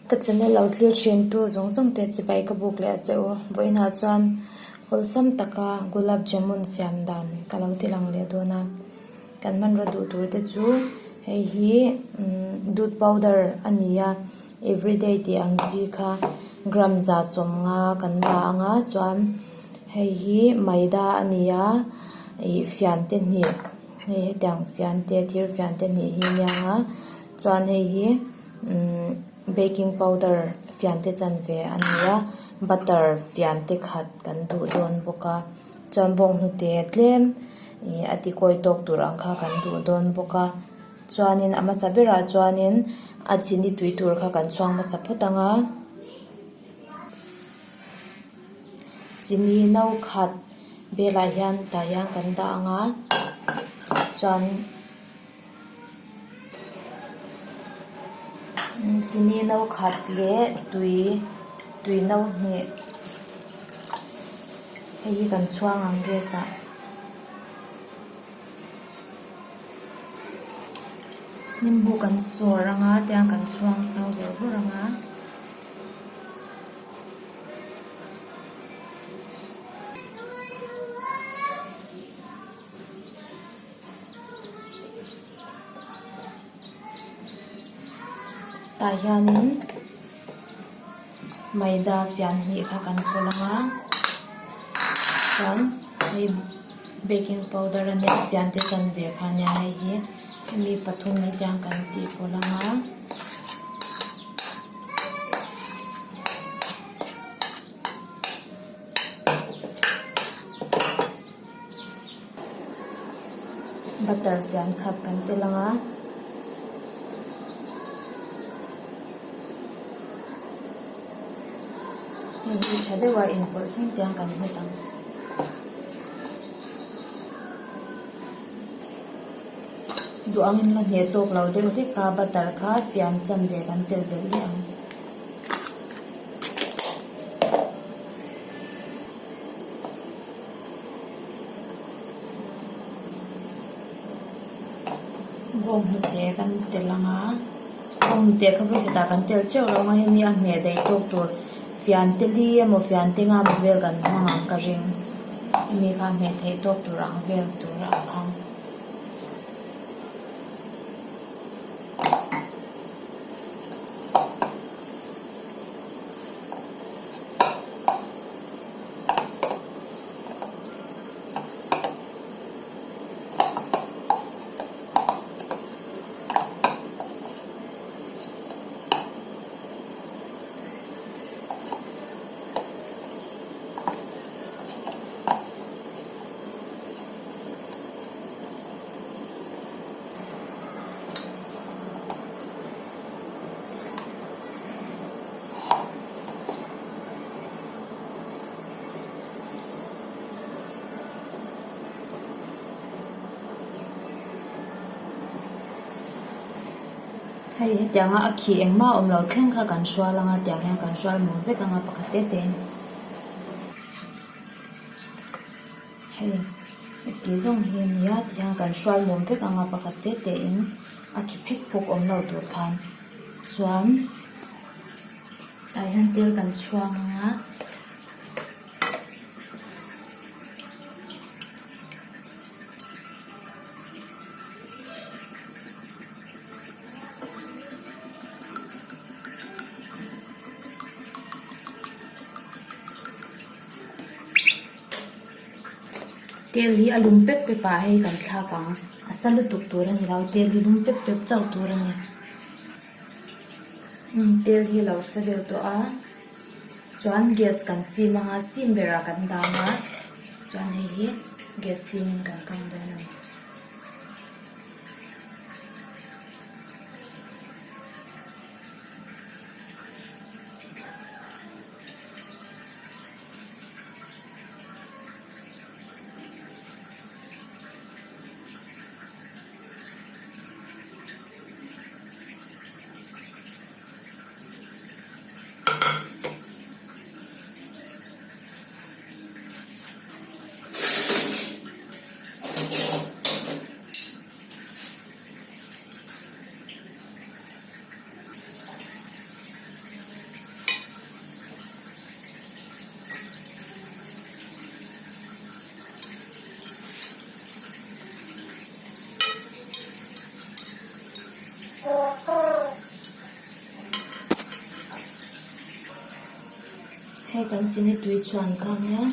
Ka channel lo thlir thin tu zawng zawng te chibai ka buk leh a che u. Vawiinah chuan awlsam taka gulab jamun siam dan ka lo ti lang leh dawn a. Kan hmanraw duh tur te chu hei hi dut powder a ni a everyday tih ang chi kha gram 150 kan la ang a chuan hei hi maida a ni a ih fian te hnih hei hetiang fian te thir fian te hnih hi a ni ang a chuan hei hi umm baking powder fian te chanve a ni a butter fian te khat kan duh dawn bawk a. Chuan bawnghnute tlem ih a ti kawi tawk tur ang kha kan duh dawn bawk a chuanin a hmasa berah chuanin a chini tui tur kha kan chhuang hmasa phawt ang a chini no khat velah hian tah hian kan dah ang a chuan. Chini no khat leh tui tui no hnih hei hi kan chhuang ang gas ah nimbu kan sawr anga tiang kan chhuang so bawrh bawrh anga. Tah hianin maida fian hnih kha kan phawlh ang a chuan hei baking powder a nia fian te chanve kha a nia hei hi hemi pathum hetiang kan tih pawlh ang a. Butter fian khat kan tel ang a. Hei hi tha deuha inpawlh thleng te ang kan hmet ang. Duh angin la hneh tawk lo deuh hlek a butter kha fian chanve kan tel belh leh ang. Bawnghnute kan tel ang a bawnghnute kha vawi khatah kan tel teuh lo ang a hemi a hmeh daih tawk tur fian te li emaw fian te nga emaw vel kan hmang ang ka ring hemi kha hmeh theih tawk tur ang vel tur ang khan. Hei hetianga a khi engmah awm lo thleng kha kan hrual anga tiang hian kan hrual mum vek anga pakhat te te in hei heti zawng hi a nia tihian kan hrual mum vek anga pakhat te te in a khi phek phuk awm lo tur khan chuan. Tah hian tel kan chhuang ang a. Tel hi a lum pep pep ah hei kan thlak ang a sa lutuk tur a ni lo tel hi lum pep pep chauh tur a ni. Tel hi a lo sa deuh tawh a chuan gas kan sim ang a sim berah kan dang a chuan hei hi gas sim in kan kang dawn a ni. Hei kan chini tui chhuan kha nia.